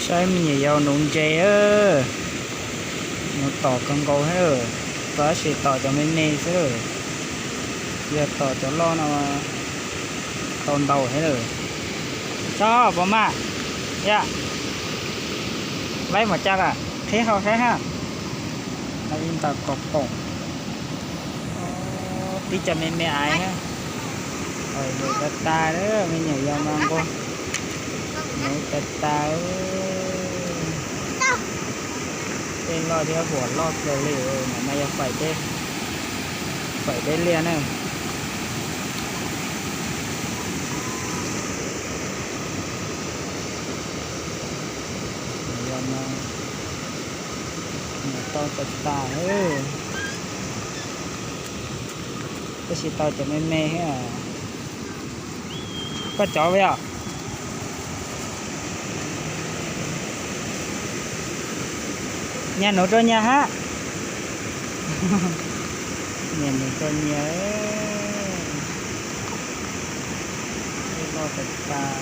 Saib me nyuam yaus nuv ntses, nuv tom kawg nkaus thiab, tab sis tom cov me me xwb, yog tom cov loj no tau ntau thiab lawm. Tso pov mas, ya, laib mas cas lawm, qhib hau saib ha. Laib ib nta ko poom, tib co me me aiv thiab. Nuv tas tas, me nyuam yaus mas nquag, nuv tas tas. Dej loj thiab huam loj kawg li, no mas yog faim dej liaj na. Yog no, nws tau tas tas, tab sis tau cov me me thiab. Koj cov yom? Nyias nuv rau nyias hab. Nyias nuv rau nyias. Loj tas tas.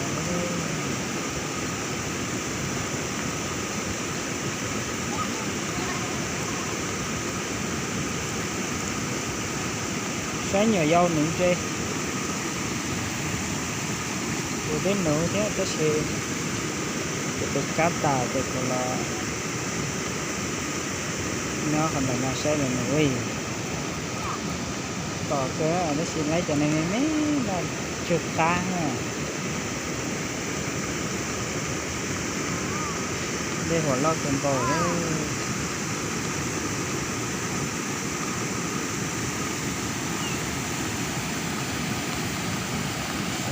Saib nyuam yaus nuv ntses. Kuv twb nuv thiab tab sis kuv tus kab tas ces kuv los nyob qhov ntawm no saib los nuv. Tom kawg tab sis laib cov me me no tsw qab. Dej huam loj kawg nkaus.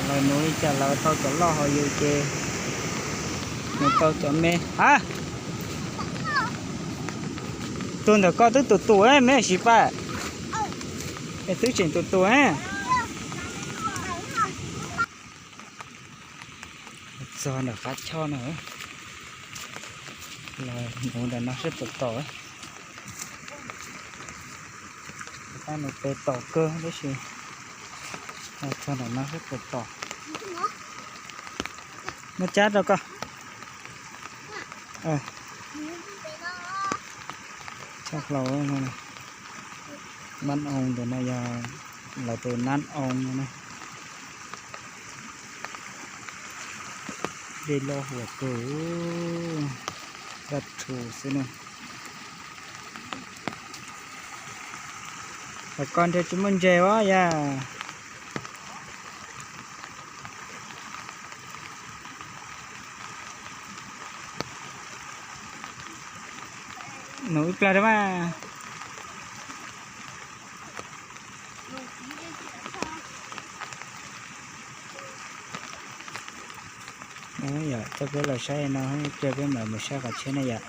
Lawv nuv li cas lawv tau cov loj, ho yus ces nws tau cov me. Ha, tus ntawm koj twb tus tus me siv paj, es twb tseem tus tus. Txog ntawm qab choj no, los nuv ntawm no saib puas tom. Tab nuv pem tom kawg tab sis txog ntawm no saib puas tom. Muab cab rau koj. Tshaj plaws, nab oo ntawm no yog lawv tus nab oo no na. Dej loj huam kawg, daj rhu xwb na. Hais koj nrhiav tsis muaj ntses as yag. Nuv ib plag rau mas. Yog coj peb los saib no, ib pliag peb mam mus saib qhov tsheb na yom.